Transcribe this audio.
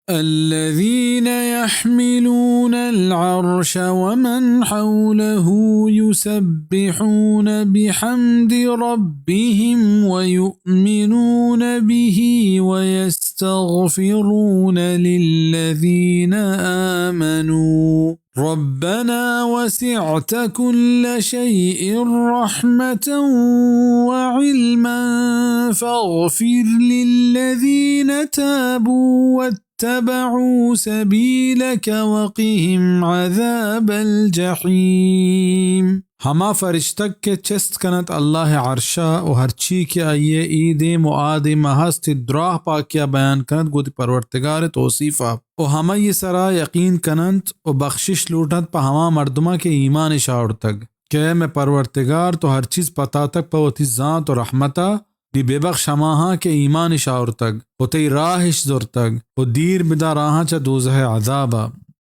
الذين يحملون العرش ومن حوله يسبحون بحمد ربهم ويؤمنون به ويستغفرون للذين آمنوا ربنا وسعت كل شيء رحمة وعلما فاغفر للذين تابوا واتبعوا سبيلك وقهم عذاب الجحيم۔ ہما فرشتگ کہ چست کنت اللہ عرشا و ہرچی کہ آئی ء اے دیم و آ دیم ء ہست، دراہ پاکیا بیان کنت گوں وتی پرورتگار ء توصیفا۔ و ہمائی سرا یقین کننت و بخشش لوٹنت پہ ہما مردماں کہ ایمان اش آورتگ کہ اے مئے پرورتگار، تو ہر چیز پتاتگ پہ وتی زانت و رحمتا، نی ببخش ہماہاں کہ ایمان اش آورتگ و تئی راہ اش زرتگ و دیر بدار آہاں چہ دوزہ ء عذابا۔